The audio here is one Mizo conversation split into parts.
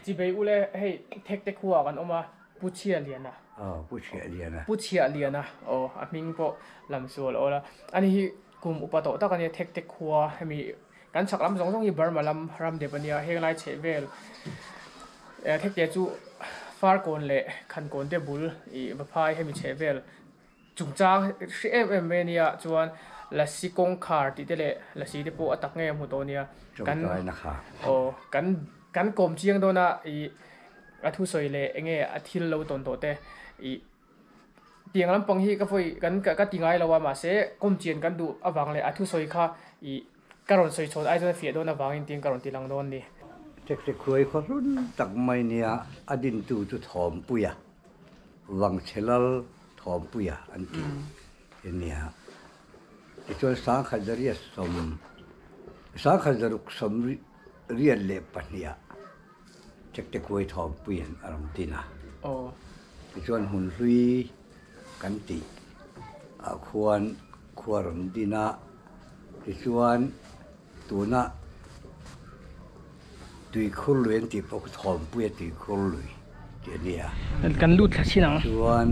Chibei ule hei Thekte khuaah kan awm a, Pu Chhiahliana. Aw, Pu Chhiahliana. Pu Chhiahliana, aw a hming pawh lam sual awl a. Ani hi kum upa tawh tak a nia Thekte khua hemi kan chhak lam zawng zawng hi Burma lam ram dep a nia, heng lai chheh vel Thekte chu Farkawn leh Khankawn te bul ih Vaphai hemi chheh vel Chungchang hre em em mai ania chuan lasi kawngkhar tih te leh lasi te pawh a tak ngei a hmu tawh ania. Kan aw kan kan kawm chiang dawn a ih a thusawi leh eng nge a thil lo tawn tawh te ih tiang lampang hi ka vawi kan ka ti ngai lo a mahse kawm chian kan duh avang leh a thusawi kha ih ka rawn sawi chhawn ai chuan a fiah dawn avangin tiang ka rawn ti lang dawn a ni. Thekte khuai khaw hlun tak mai nia a dintu chu Thawmpuia. Vangchhelal Thawmpuia an ti ania. Tichuan sangkhat zariat sawm, sangkhat zaruk sawm riat leh pahniha Thekte-kuai Thawmpuia'n a rawn tin a. Tichuan hmun hlui kan tih ah khuan khua rawn din a, tichuan Tuna tuikhur lui an tih pawh khu Thawmpuia tuikhur lui tih a ni a. Kan lut thla chin ang. Chuan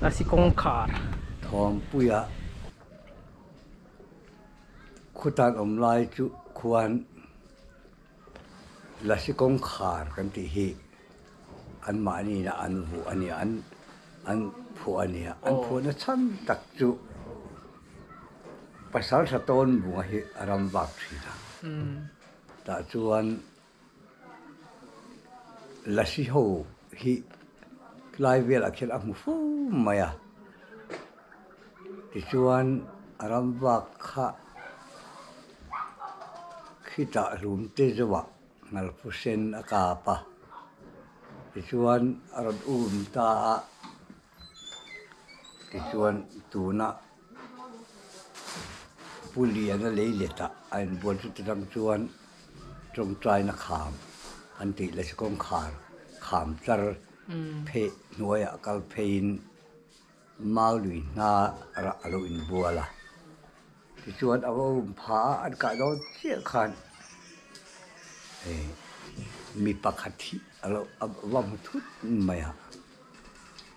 Lasi kawngkhar. Thawmpuia khutan awm lai chu khuan Lasi kawngkhar kan tih hi anmahniin an vuah a ni a, an phuah a ni a. An phuahna chhan tak chu pasal tha tawn bunga hi a ram vak thin a. Tah chuan Lasi ho hi tlai velah khian a hmu fo mai a. Tichuan a ram vak kha khitah hlum te zawhah Ngalphu sen a kap a, tichuan a rawn um ta a, tichuan tuna Pu Liana lei letah a inbual chu ti dang chuan tawngtaina kham an tih leh kawngkhar kham tlar pheh hnuaiah kal pheiin Mau lui hna rah a lo inbual a, tichuan a va um pha a, an kah dawn chiah khan mi pakhat hi a lo va hmu thut mai a,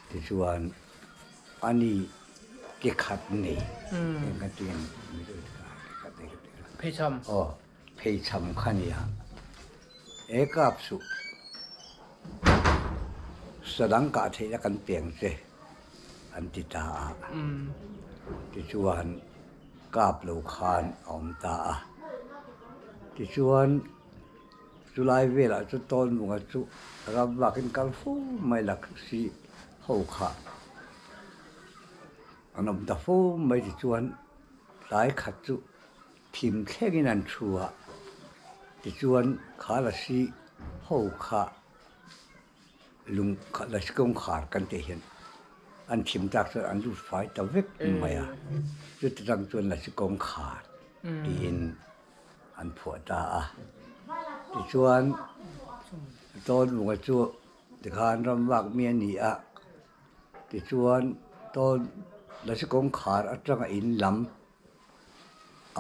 tichuan ani ke khat nei eng ka ti ang Pheichham. Aw pheichham kha nia e kap suh. Sadang kah theihna kan peng che an ti ta a, tichuan kap lo khan a awm ta a. Tichuan chulai velah chu Tawnvunga chu ram vakin kal fo mai la si ho kha an awm ta fo mai tichuan tlai khat chu Thim thlengin an thu a, tichuan kha lasi ho kha lung lasi kawngkhar kan tih hian an thim tak chuan an lut fai ta vek mai a, chuti tang chuan lasi kawngkhar tiin an phuah ta a, tichuan Tawnvunga chu tikhan ram vak mi a ni a, tichuan tawn lasi kawngkhar atanga in lam.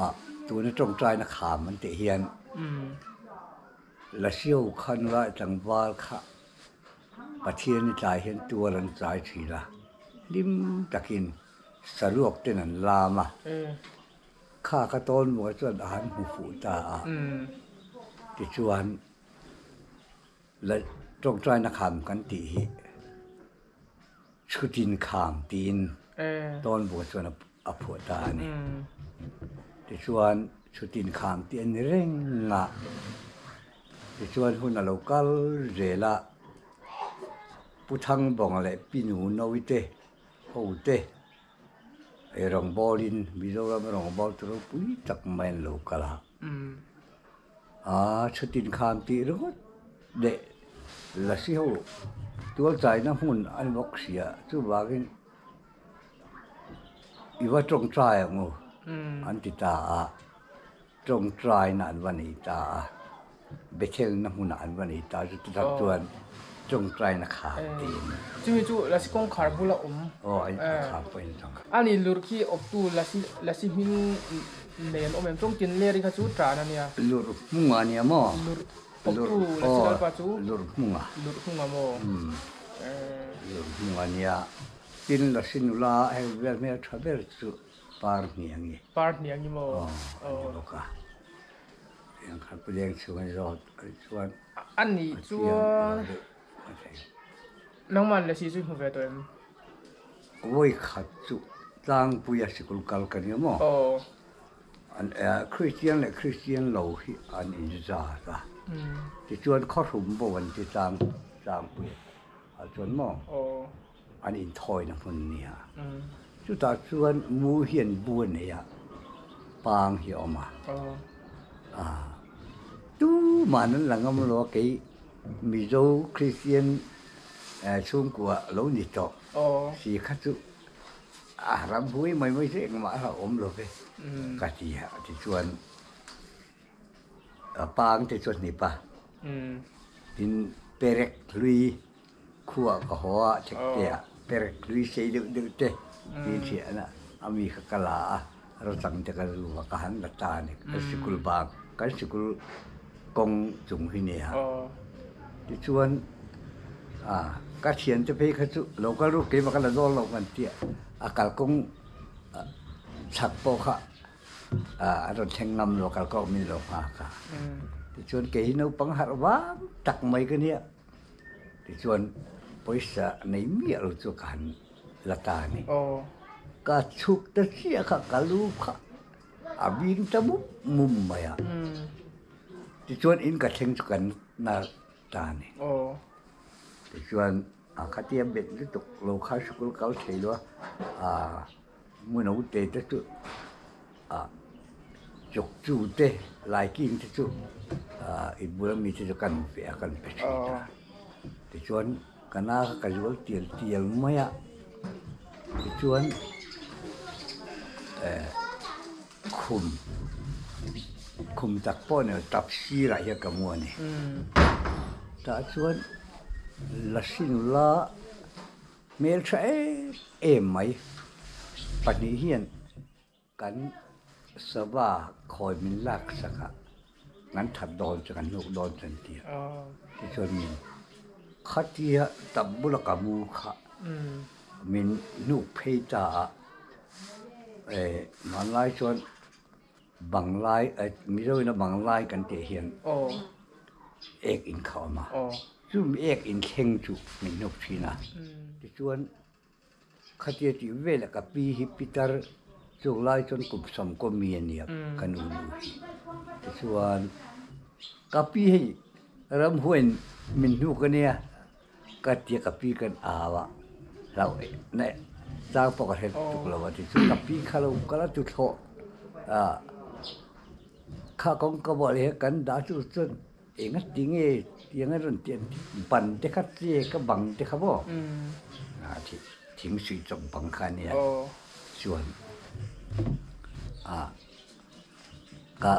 Ah tuna tawngtaina kham an tih hian Lasio kha nula tlangval kha Pathian i tlai hian tual an chai thin a, hlim takin saruak ten an lam a, kha ka tawn muah chuan a han hmu fuh ta a, tichuan la tawngtaina kham kan tih hi Chhutin kham tiin tawn buah chuan a. a phuah ta a ni. Tichuan chhutin kham tih a ni reng a, tichuan hun a lo kal zel a, Pu Thangbawnga leh Pi Nu Nawi te ho te ei rawngbawlin Mizoram rawngbâwl chu ropui tak mai an lo kal a. Aa chhutin kham tih ringawt leh Lasi ho tualchaina hmun a ni bawk si a, chuvangin I va tawngtai ang u an ti ta a, tawngtaina an va nei ta a, Bethelna hmunah an va nei ta a, chuti tak chuan tawngtaina khar tiin. Chumi chu Lasi kawngkhar bula awm. Aw a khar pawh in tawng. A ni lur khi awptu Lasi Lasi hming nei an awm em? Tawngtin leri kha chu tan a nia. Lur hmung a nia maw? Lur. Awptu Lasi Lalpa chu Lurhmunga. Lurhmunga maw? Lurhmunga nia. Tin Lasi nula hei vel hmel tha ber chu Parhniangi. Parhniangi maw? Aw, a ni bawk a. Tiang khan Pu Lengchhunga zawt chuan A nih chuan nangman Lasi chu i hmu ve tawh em? Vawi khat chu tlangpuia sikul kal ka nia maw? Aw. Kristian leh Kristian lo hi an inzat a, tichuan khawhrum bo an ti tlang tlangpui ah chuan maw an inthawina hmun nia. Chutah chuan mu hian bu a nei a, pang hi a awm a, tuman an la ngam lo a, kei Mizo Kristian chhungkua lo ni tawh si kha chu. A ram hui mai mai chu engmah a awm lo ve ka ti a, tichuan a pang te chu a hnip a, tin perek hlui khuah ka haw a thekte ah perek hlui sei deuh deuh te tin hriat a a mi kha ka la a, rawchang te ka zu a ka han la ta a ni, kan sikul bang kan sikul kawng chung hi nia tichuan a ka thiante phei kha chu lo kal ruk keimah ka la zawl loh kan tia a kalkawng chhak pawh kha a rawn thleng ngam lo kalkawng min lo nghak a tichuan kei hi naupang harh vang tak mai ka nia tichuan pawisa nei miah lo chu ka han la ta a ni ka chhuk ta chiah kha ka lu kha. A bing ta mup mup mai a. Tichuan in ka thleng chu kan na ta a ni. Tichuan a khatia bet lutuk lo kha sikul kal thei lo a, hmun a ute te chu a chuk chu te laiking te chu i bula mi te chu kan pe a kan pe thin ta. Tichuan ka na kha ka zual tial tial mai a, tichuan eh khum khum tak pawh ni lo tap sirah hian ka mu a ni. Tah chuan lasi nula hmeltha em em mai pahnih hian Kan sava khawi min lak sak a, kan that dawn chu kan hnuk dawn chu an ti a. Tichuan min khatia tam bula ka mu kha min hnuk phei ta a, hmanlai chuan banglai Mizo ina banglai kan tih hian ek in kha a awm a, chumi ek inthleng chu min hnuk thin a. Tichuan Khatia tih velah ka pi hi pitar chung lai chuan kum sawmkaw mi a nia ka nu nu hi. Tichuan ka pi hei ramhuain min hnuk a nia ka tia ka pi kan au a hlauh na chang pawh ka hre tuk lo a tichuan ka pi kha lo kal a tuthlawh ah kha kawngka bulah hian kan dah chu chuan Enga ti nge tiang a rawn ti an ti ban te kha che ka bang te kha maw a thi thing suih chawp bang kha ania chuan a ka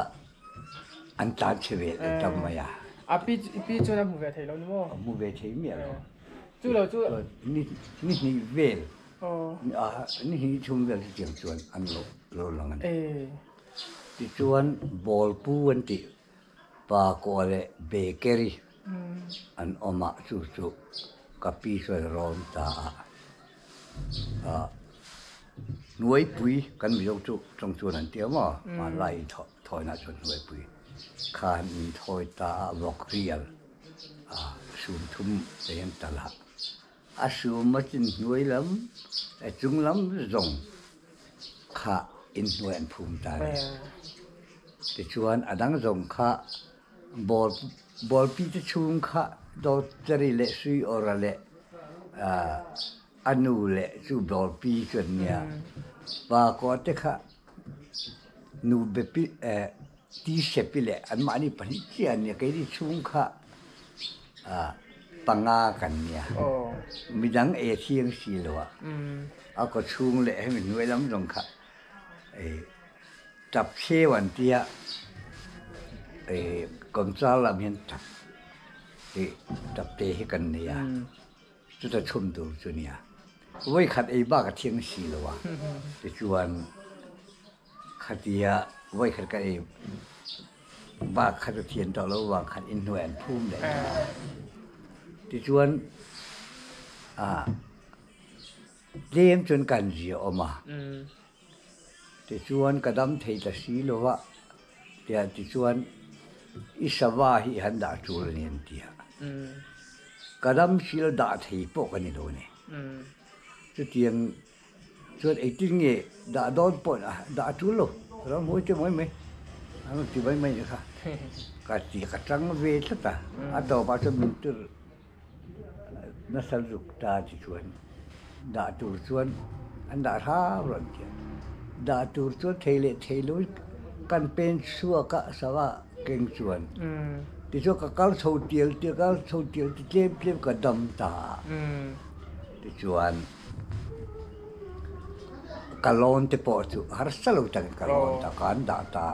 an tlan chhe ve leh ta mai a. A pi pi chuan a hmu ve thei lo ni maw? A hmu ve thei miah lo. Chu lo chu ni ni hnih vel a ni hnih thum vel chu tiang chuan an lo lo lang a ni. Tichuan bawlpu an tih Pakua leh bakery an awm a, chu chu ka pi chuan rawn ta a, ah hnuaipui kan Mizo chu tawng chuan an ti a maw, hmanlai in thawina chuan hnuaipui khan min thawi ta a, vawk rial ah sum thum te hian talh a, a sum a chin hnuai lam chung lam zawng kha inhnuai an phum ta a ni. Tichuan a dang zawng kha ball ballpi te chhung kha dawtchari leh sui awra leh a nu leh chu ballpi chu an nia. Pa kawh te kha nu bepi ti sepi leh anmahni pahnih chiah an nia. Keini chhung kha panga kan nia. Midang ei a thiang si lo a, a kaw chhung leh hemi hnuai lam zawng kha Tap cheu an tia kawmchar lam hian tap tih tap te hi kan nei a, chuta chhum tur chu nia. Vawikhat ei bak a thiang si lo a, tichuan khatia vawikhat ka ei. Bak kha chu thian tawh lo vang khan inhnuai an phum leh ta. Tichuan ah tlem chuan kan zia awm a. Tichuan ka dam thei ta si lo va, tiah tichuan i sava hi i han dah tul a ni an ti a. Ka dam si lo dah thei pawh ka ni lo a ni. Chutiang Chuan engtin nge dah dawn pawh dah a tul lo, ramhuai te mai mai an rawn ti mai mai nih kha. Ka ti ka tang ve tlat a, a tawpah chuan min tir nasa lutuk ta ti chuan dah tur chuan an dah hram rawn ti a. Dah tur chuan thei leh thei lo kan pen chhuak a sava keng chuan tichuan ka kal chho tial tial kal chho tial ti tlem tlem ka dam ta a tichuan. Ka lawn te pawh chu harsa lo takin ka lawn ta, ka an dah ta,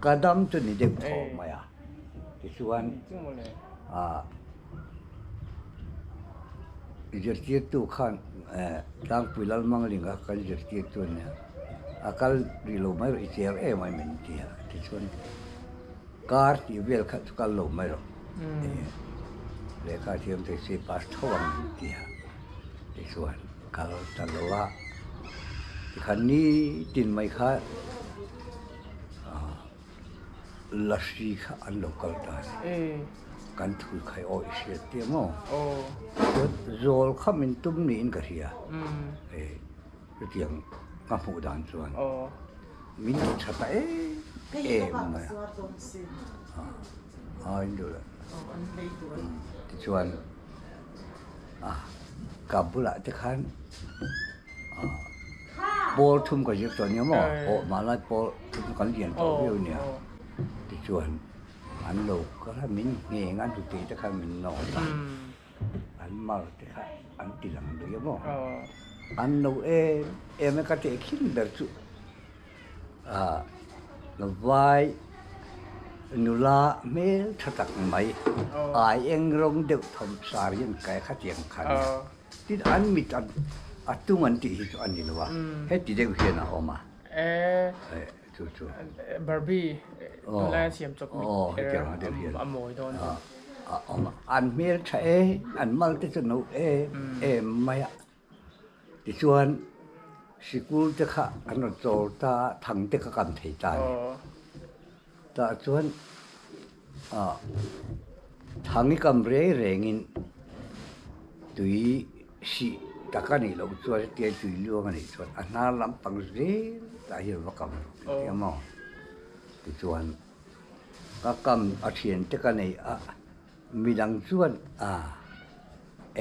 ka dam chu ni deuh thaw mai a. Tichuan ah zirtirtu khan Tlangpui Lalmanglinga kan zirtirtu a nia, a kal rih lo mai rawh i cher em a min ti a, tichuan kar tih vel kha chu kal lo mai rawh lehkha thiam thei si pass tho ang min ti a. Tichuan kal ta lo a, tikhan nitin mai kha Lasi kha an lo kal ta a ni. Kan thu kha i awih hriat tia maw? Chuan zawl kha min tum niin ka hria. Chutiang ka hmuh dan chuan min ti tha ta em em mai a. Tichuan. Ka bulah te khan pawl thum ka zir tawh nia maw aw mahla pawl thum kan lian tawh viau nia tichuan an lo kal a min ngheng a hnute te khan min nawt a an mar te kha an ti lang lui a maw an lo em em a ka tehkhin ber chu. Vai nula hmel tha tak mai ai eng rawng deuh thawm sar hian kai kha tiang khan tin an mit a tung an tih hi chu a ni lo a heti deuh hian a awm a chu chu Barbie tunlai an siam chawp mit kher a mawi dawn a awm a an hmel tha em an mal te chu no em em mai a. Tichuan, sikul te kha an rawn chawl ta a, thang te kha kan thei ta a ni. Tah chuan ah thang i kam reng rengin tui sih tak a nih loh chuan hetia tui luang a nih chuan a hnar lampang zel tah hian va kam rawh ka ti a maw. Tichuan, ka kam a thian te ka nei a. Midang chuan a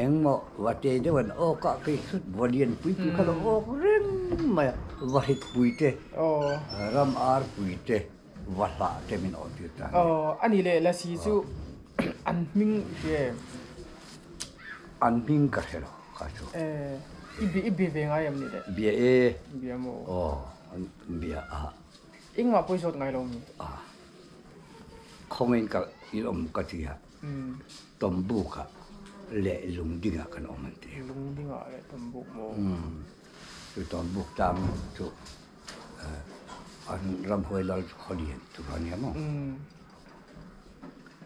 engmaw va te deuh an awk a, kei chu va lian pui pui kha lo awk reng mai a, va hrit pui te, ram ar pui te, va hlah te min awh tir ta a ni. Aw, a ni leh Lasi chu an hming i hria em? An hming ka hre lo kha chu. I bia ve ngai em ni le? Bia e. Bia maw? Aw, an bia a. Engmah pawh i zawt ngai lo mi? A. Khawngin ka in awm ka ti a, Tombuk ah leh Lungding ah kan awm an ti. Lungding ah leh Tombuk maw? Chu Tombuk tlang chu an ramhuai lal chu khawlian tur a nia maw?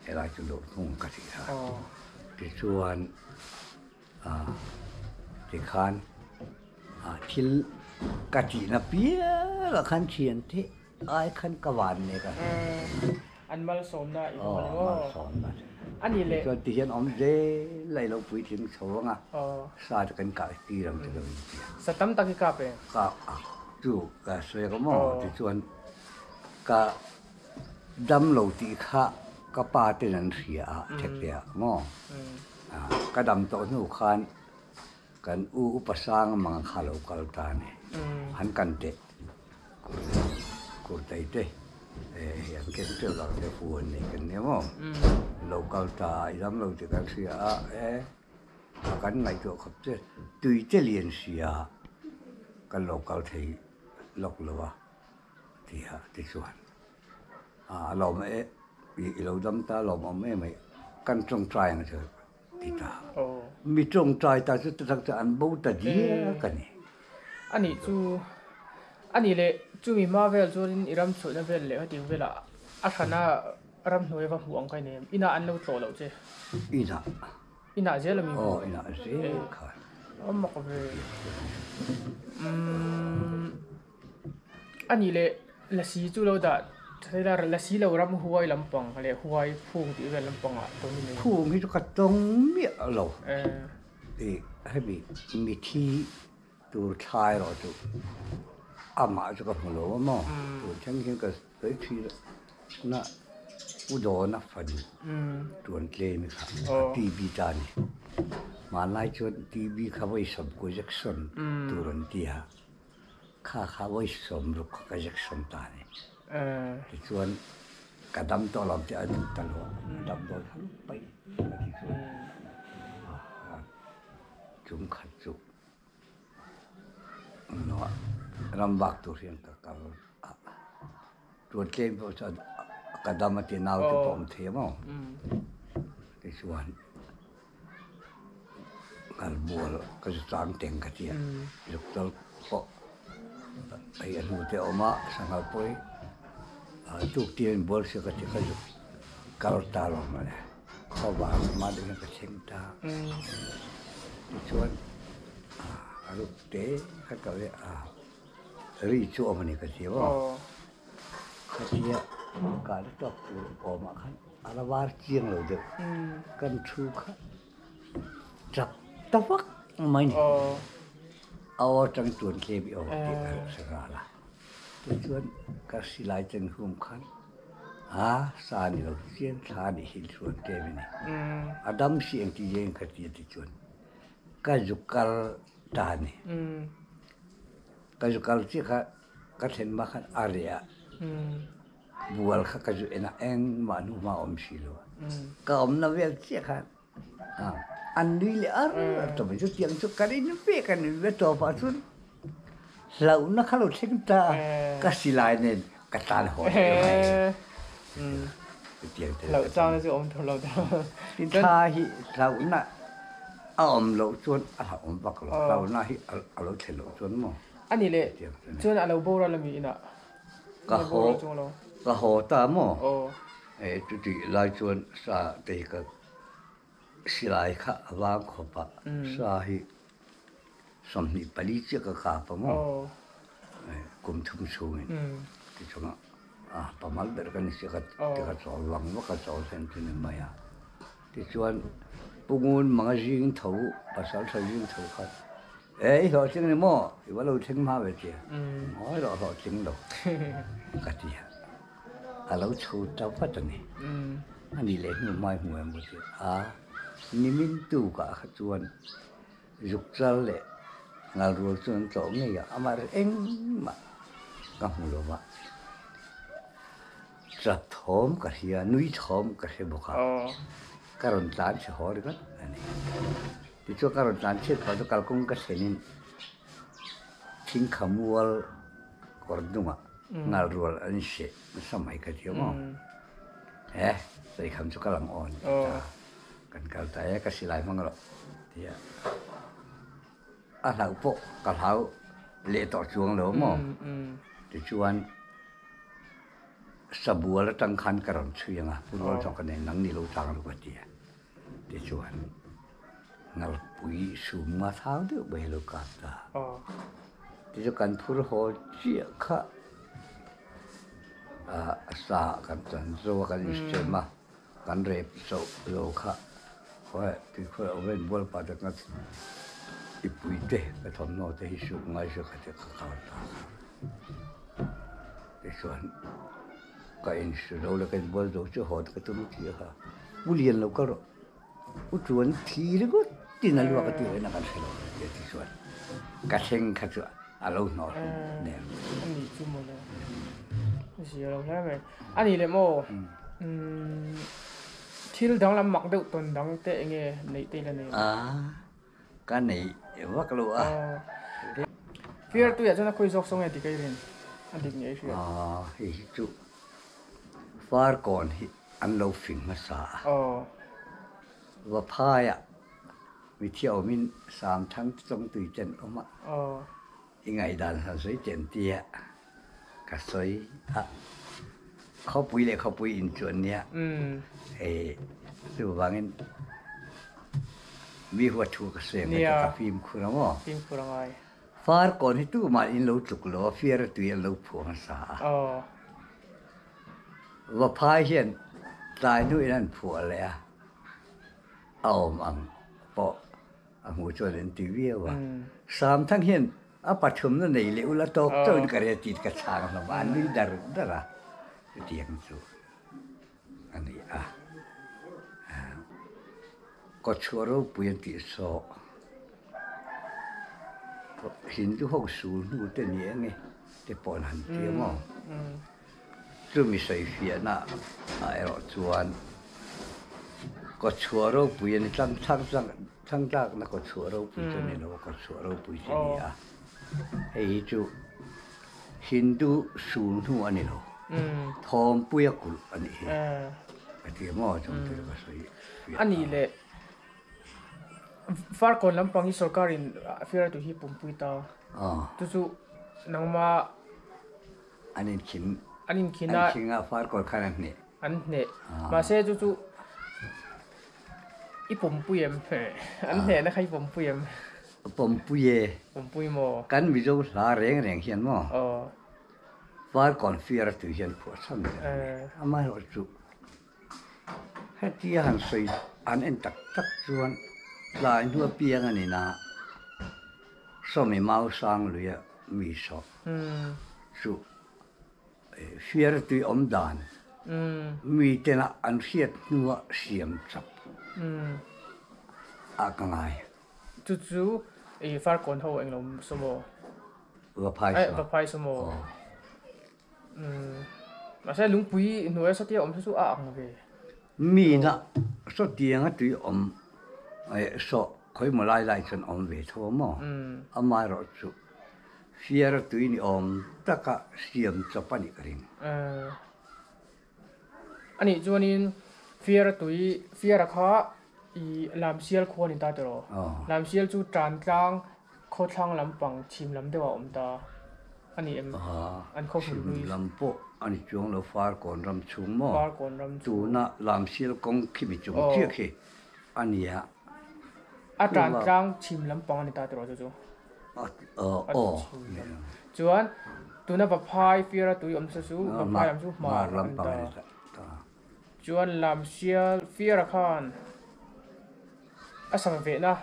Helai chu Luhphung ka ti a. Tichuan tikhan thil ka tihna pial ah khan thiante Ai khan ka van nek a. An malsawmna i hmu ani maw? Malsawmna. A ni le. Chuan ti hian awm zel a i lo puitling chho ang a. Sa te kan kah tir ang che ka min ti a. Sa tam tak i kap em? Ka chu ka sawi ang maw? Tichuan ka dam lo tih kha ka pa ten an hria a thekte ah maw? Ka dam tawh hnu khan Kan u upa sang mang kha lo kal ta a ni. An kan teh kurtai te hei an keng teuh lo te hu an nei kan nia maw. Lo kal ta a i dam lo tih kan hria a e a kan ngaihtuah khawp che tui te lian sia kan lo kal thei lawk lo a ti a tichuan a lawm e i lo dam ta lawmawm em mai kan tawngtai ang chu. Ti ta. Mi tawngtai ta chu tak chu an bo ta diak a ni. A nih chu, a nih leh chumi hma vel chuanin i ram chhuahna vel leh hetiang velah a hrana Ramhnuai va hmuh ang ka i nem. Inah an lo tlawh loh che. Inah. Inah zel a mi hmuh? Aw, inah zel khan. A mak ve. Umm, a nih leh lasi chu lo dah thei la, lasi lo ram huai lampang leh huai phung tih vel lampangah tawn i nei. Phung hi chu ka tawng miah lo. I hemi mithi tur thla erawh chu amah chu ka hmu lo a maw? Tun thleng hian ka sawi thin a, na u dawna fanu tuan tlem i kha a TB ta a ni. Hmanlai chuan TB kha vawi sawmkua Jackson tur an ti a, kha kha vawi sawmruk kha ka Jackson ta a ni. Tichuan ka dam tawh lo tih a duh ta lo a, damdawi kha lup paih a ti chuan chung khat chu. Ram vak tur hian ka kal a, tuan tlem pawh chuan ka dam a ti nau te pawh awm thei a maw? Tichuan kalbual ka zu chang teng ka ti a, zuk tal pawh hei a hnu te a awm a, sanghal pawh hi tuk tir in bual sia ka ti ka zuk kal ta lo mawle. Khaw vang hma deuh hian ka thleng ta. Tichuan a ruk te kha ka ve a, ri chu awm a ni ka ti aw. Khatia kah na tawk tur awmah khan a la var chiang lo deuh. Kan thu kha chak ta vak mai ni. A aw atang tuan tlem i aw tih ka hre nghal a. Tichuan ka silai chen hum khan a sa ni lo chian thla nih hi chuan tlem a ni. A dam si ang tih zeng ka ti a tichuan ka zu kal ta a ni. Ka zu kal chiah kha ka thlen hma khan a reh a, bual kha ka zu en a engmah hnuhma a awm si lo a. Ka awmna vel chiah khan An nui leh ar ar tawh mai. Chutiang chu kan in ve kan in ve tawp ah chuan hlauhna kha lo thleng ta a, ka silai nen ka tlan haw leh mai. Chutiang te Hlauh changna chu awm tur lo ta. Tin thla hi hlauhna a awm loh chuan a hlauhawm vak lo. Hlauhna hi a lo thlen loh chuan maw. A nih leh chuan a lo boral a mi inah. Ka haw ka haw ta maw. Chutih lai chuan sa te hi ka Silai kha a vang khawp a, sa hi 24 chiah ka kap a maw? Kum thum chhungin tichuan a pamal ber ka ni si ka ti ka chawl vang vak a chawl hlen chu ni mai a. Tichuan Pungun manga zing tho pasal tha zing tho kha e i hlawhtling ni maw? I va lo thleng hma ve tia ngawi rawh hlawhtling lo ka ti a. A lo chho ta vat a ni. A nih leh hnu hmai hmu em maw tih a, nimin tukah kha chuan zuk chal leh ngal rual chu an tlawh ngei a, amaherawhchu engmah ka hmu lo va. Chap thawm ka hria, nui thawm ka hre bawk a, ka rawn tlan chhe haw ringawt a ni. Tichuan ka rawn tlan chhiat pah chu kalkawng ka thlenin thingkha mual kawr hnungah ngal rual an seh nasa mai ka ti maw? He sawikham chu kal ang aw an ti ta. Kan kal ta e ka silai hmang rawh ti a. A hlauh pawh ka hlau leh tawh chuang lo maw? Tichuan sabual atang khan ka rawn chhui ang a, pu rual chuan ka nei nang ni lo chang lo ka ti a. Tichuan ngalpui sum nga thau deuh mai a lo kap ta. Tichuan kan phur haw chiah kha a sa kan chan zo a kan insem a, kan rep chauh lo kha khawi tuikhur a awm em bual pah te ka i pui te ka thawmhnaw te hi suk ngai se ka ti ka kal ta kha. Tichuan. Ka inhre lo le ka inbual zo chu hawn ka tum ti a kha. U lian lo kal rawh. U chuan thi ringawt tin a luak a tih awin a kan hre lo tia ti chuan ka thleng kha chu a lo hnawh hlum nen. A nih chu mawle. Zia lo hle mai. A nih leh maw? Thil danglam mak deuh tawn dang te enge neih te ila nei? A ka nei vak lo a. Fear tuiah chuan a khawi zawk saw nge tih ka i rin a dik ngei hria. Aw hei hi chu Farkawn hi an lo fing hmasa a. Vaphaiah mithiah awmin Samthang te chawngtui te an awm a. I ngaihdan han sawi teh an tia ka sawi a. Khawpui leh khawpui inchuan nia chuvangin mi huat thu ka sawi ang kha ka fimkhur ang aw. Fimkhur a ngai. Farkawn hi tumah in lo tluk lo a, fiar a tui an lo phuah hmasa a. Vaphai hian tlai hnuin an phuah leh a, a awm ang pawh a hmuh chuan an ti viau a. Samthang hian a pathumna nei leh ula tawk chauhin ka ria tih ka chhang hlawm a, an nui dar dar a, chutiang chu a ni a. Kawchhuah ropui an tih saw Hindu ho sul hnu te ni eng e te pawh an han ti a maw? Chumi sawifiahna ah erawh chuan kawchhuah ropui a ni tlang thlang tlang thlang tlakna kawchhuah ropui chu a ni lo a, kawchhuah ropui chu a ni a. Hei hi chu Hindu sul hnu a ni lo, thawmpuia kulh a nih hi ka ti maw chung chu ka sawi fiah ta. A nih leh Farkawn lampang hi sorkarin fiartu hi pumpui ta, chu chu nangma An inkhin. An inkhin a. An khin a, Farkawn khan an hneh. An hneh. Mahse chu chu i pawmpui em? An hnehna kha i pawmpui em? Pawmpui e. Pawmpui maw? Kan Mizo hla reng reng hian maw? Farkawn fiar a tui hian phuah chhan ber a ni. Amaherawhchu Hetia han sawi an en tak tak chuan tlai hnu apiang a ni na, Sawmi mau sang luia mi saw chu fiar tui awm dan mi tena an hriat hnua siam chap a ka ngai. Chu chu i Farkawn ho englo saw maw? Vaphai saw. Vaphai saw maw? Mahse lungpui hnuaia satia awm chu a ang ve. Mina sawtianga tui awm sawh khawimaw lai lai chuan awm ve tho a maw? Amaherawh chu fiara tui ni awm taka siam chawp a nih ka ring. Anih chuanin fiara tui fiara kha i Lamsial khua a ni ta tiraw? Lamsial chu Tantlang Khawthlang lampang chhim lam deuh a awm ta a ni em? An khaw hmun hlui. Chhim lam pawh a ni chuang lo, Farkawn ram chhung maw? Farkawn ram chhung. Tuna Lamsial kawng khi mi chung chiah khi a ni a. A tan tlang chhim lampang a ni ta tiraw chu chu? Aw. Chuan tuna Vaphai fiara tui awm sa chu Vaphai lam chu hmar a ni ta. Chuan Lamsial fiara khan A sam vehna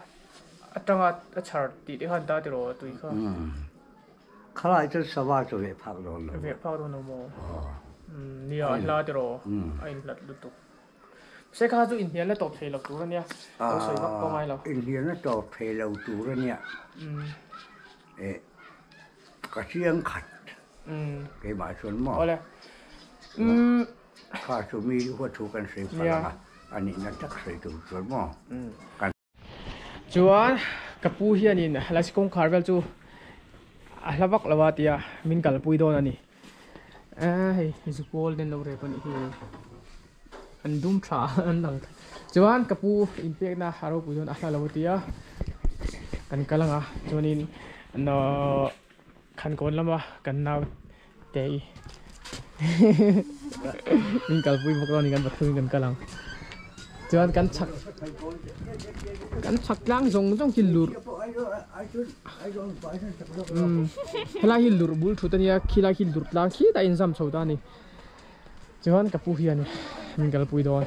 atanga a chhar tih te khan ta tiraw tui kha. Khalai chuan sava chu veh phak dawn lo. Veh phak dawn lo maw? Nia a hla tiraw a inhlat lutuk. Se kha chu inhnialna tawp thei lo tur a nia, lo sawi vak pawh ngai lo. Inhnialna tawp thei lo tur a nia. Ka chiang khat keimah chuan maw? Awle. Kha chu mi huat thu kan sawi phal ang a, a nihna tak sawi tur chuan maw kan. Chuan ka pu hianin Lasi kawngkhar vel chu a hla vak lo a tia min kalpui dawn a ni. Hei zupawl te an lo rep a nih hi an dum tha an lang thei. Chuan ka pu inpekna a ropui dawn a hla lo a tia kan kal ang a chuanin nawww. Khankawn lama kan nau te i min kalpui bawk lo ni kan pathum in kan kal ang chuan kan chhak kan chhak tlang zawng zawng khi lurh umm helai hi lurh bul thut ania khilai khi lurh tlang khitah a inzam chho ta a ni chuan ka pu hian min kalpui dawn.